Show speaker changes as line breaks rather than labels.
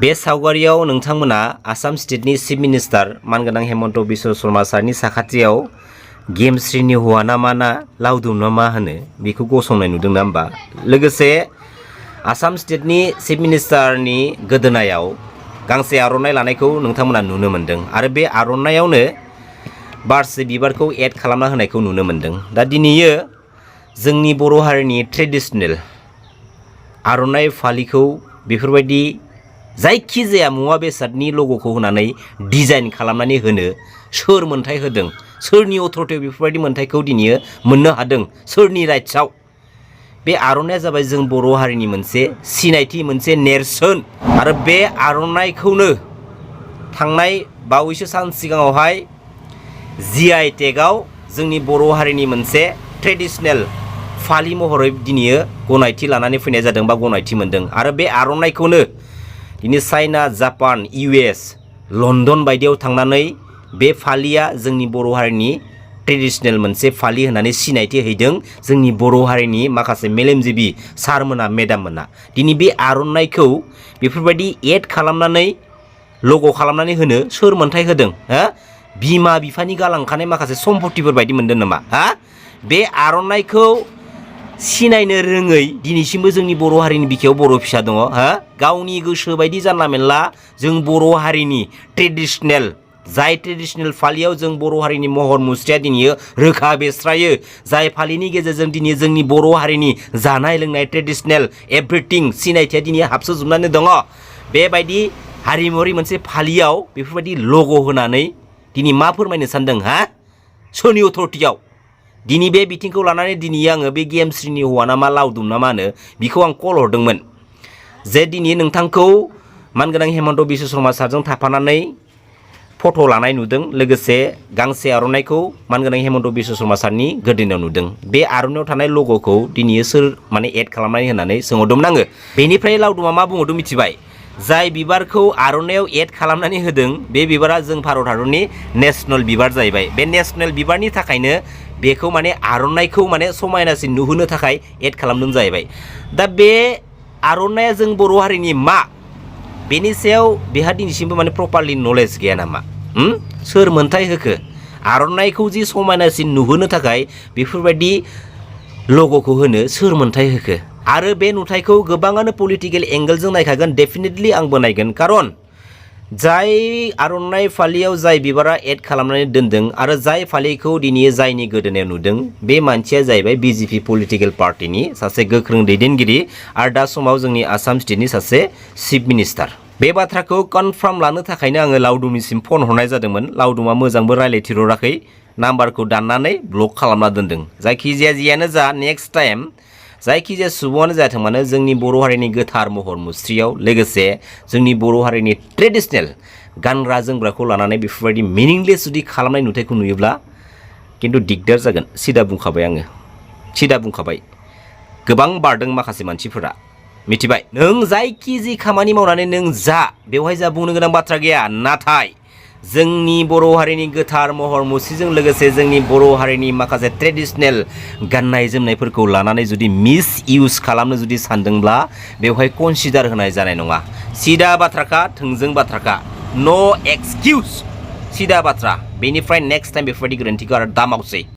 बे सावगारियाव नोंथांमोना आसाम स्टेटनि चिफ मिनिस्टार मानगोनां हेमन्त बिश्व शर्मा सारनि साखाथियाव गेमस्रिनि हौवा ना मा ना लावदुम ना मा होनो बेखौ गसंनाय नुदों ना होमबा। लोगोसे आसाम स्टेटनि चिफ मिनिस्टारनि गोदोनायाव गांसे आर'नाइ लानायखौ नोंथांमोना नुनो मोन्दों आरो बे आर'नाइयावनो बारसे बिबारखौ एड खालामना होनायखौ नुनो मोन्दों। दा दिनैयो जोंनि बर' हारिनि ट्रेडिशनेल आर'नाइ फालिखौ बेफोरबायदि जायखिजाया मुवा बेसादनि लग'खौ होनानै डिजाइन खालामनानै होनो सोर मोन्थाय होदों, सोरनि अथ'रिटियाव बेफोरबायदि मोन्थायखौ दिनैयो मोननो हादों, सोरनि राइट्सआव? बे आर'नाइया जाबाय जों बर' हारिनि मोनसे सिनायथि, मोनसे नेरसोन। आरो बे आर'नाइखौनो थांनाय बावैसो सान सिगाङावहाय GI टेगआव जोंनि बर' हारिनि मोनसे ट्रेडिशनेल फालि महरै दिनैयो गनायथि लानानै फैनाय जादों बा गनायथि मोन्दों। आरो बे आर'नाइखौनो दिनै चाइना, जापान, US, लन्डन बायदियाव थांनानै बे फालिया जोंनि बर' हारिनि ट्रेडिशनेल मोनसे फालि होननानै सिनायथि हैदों जोंनि बर' हारिनि माखासे मेलेमजिबि सारमोना, मेडाममोना। दिनै बे आर'नाइखौ बेफोरबायदि एड खालामनानै लग' खालामनानै होनो सोर मोन्थाय होदों? बिमा बिफानि गालांखानाय माखासे सम्पतिफोर बायदि मोनदों नामा? बे आर'नाइखौ सिनायनो रोङै दिनैसिमबो जोंनि बर' हारिनि बिखायाव बर' फिसा दङ। गावनि गोसो बायदि जानला मेनला जों बर' हारिनि ट्रेडिशनेल, जाय ट्रेडिशनेल फालियाव जों बर' हारिनि महर मुस्रिया दिनै रोखा बेस्रायो, जाय फालिनि गेजेरजों दिनै जोंनि बर' हारिनि जानाय लोंनाय ट्रेडिशनेल एभ्रिथिं सिनायथिया दिनै हाबसोजोबनानै दङ। बेबायदि हारिमुवारि मोनसे फालियाव बेफोरबायदि लग' होनानै दिनै मा फोरमायनो सानदों? सोरनि अथ'रिटियाव? दिनै बे बिथिंखौ लानानै दिनै आङो बे गेमस्रिनि हौवा ना मा लावदुम ना मा होनो बिखौ आं कल हरदोंमोन जे दिनै नोंथांखौ मानगोनां हेमन्त बिश्व शर्मा सारजों थाफानानै फट' लानाय नुदों, लोगोसे गांसे आर'नाइखौ मानगोनां हेमन्त बिश्व शर्मा सारनि गोदोनायाव नुदों। बे आर'नाइयाव थानाय लग'खौ दिनै सोर एड खालामनानै होननानै सोंहरदोंमोन आङो। बेनिफ्राय लावदुमा मा बुंहरदों मिथिबाय? जाय बिबारखौ आर'नाइयाव एड खालामनानै होदों बे बिबारा जों भारत हादरनि नेशनेल बिबार जाहैबाय। बे नेशनेल बिबारनि थाखायनो बेखौ आर'नाइखौ समायनासिन नुहोनो थाखाय एड खालामदों जाहैबाय। दा बे आर'नाइया जों बर' हारिनि मा बेनि सायाव बेहा दिनैसिमबो प्रपारलि नलेज गैया नामा? सोर मोन्थाय होखो? आर'नाइखौ जि समायनासिन नुहोनो थाखाय बेफोरबायदि लग'खौ होनो सोर मोन्थाय होखो? आरो बे नुथायखौ गोबाङानो पलिटिकेल एंगेलजों नायखागोन, डेफिनेटलि आंबो नायगोन। खारन जाय आर'नाइ फालियाव जाय बिबारा एड खालामनानै दोनदों आरो जाय फालिखौ दिनै जायनि गोदोनायाव नुदों बे मानसिया जाहैबाय BJP पलिटिकेल पार्टिनि सासे गोख्रों दैदेनगिरि आरो दा समाव जोंनि आसाम स्टेटनि सासे चिफ मिनिस्टार। बे बाथ्राखौ कनफार्म लानो थाखायनो आङो लावदुमनिसिम फन हरनाय जादोंमोन। लावदुमा मोजांबो रायलायथिहराखै, नाम्बारखौ दाननानै ब्लक खालामना दोनदों। जायखिजाया जियानो जा, नेक्स्ट टाइम जायखिजाया सुबुङानो जाथों मानो जोंनि बर' हारिनि गोथार महर मुस्रियाव लोगोसे जोंनि बर' हारिनि ट्रेडिशनेल गानग्रा जोमग्राखौ लानानै बेफोरबायदि मिनिंलेस जुदि खालामनाय नुथायखौ नुयोब्ला खिन्थु दिगदार जागोन। सिदा बुंखाबाय आङो, सिदा बुंखाबाय। गोबां बारदों माखासे मानसिफोरा, मिथिबाय? नों जायखि जि खामानि मावनानै नों जा, बेवहाय जा बुंनो गोनां बाथ्रा गैया। नाथाय जोंनि बर' हारिनि गोथार महर मुस्रिजों लोगोसे जोंनि बर' हारिनि माखासे ट्रेडिशनेल गाननाय जोमनायफोरखौ लानानै जुदि मिस इउज खालामनो जुदि सानदोंब्ला बेवहाय कनसिडार होनाय जानाय नङा। सिदा बाथ्राखा, थोंजों बाथ्राखा, नो एक्सकिउज, सिदा बाथ्रा। बेनिफ्राय नेक्स्ट टाइम बेफोरबायदि गोरोन्थिखौ आरो दामावसै।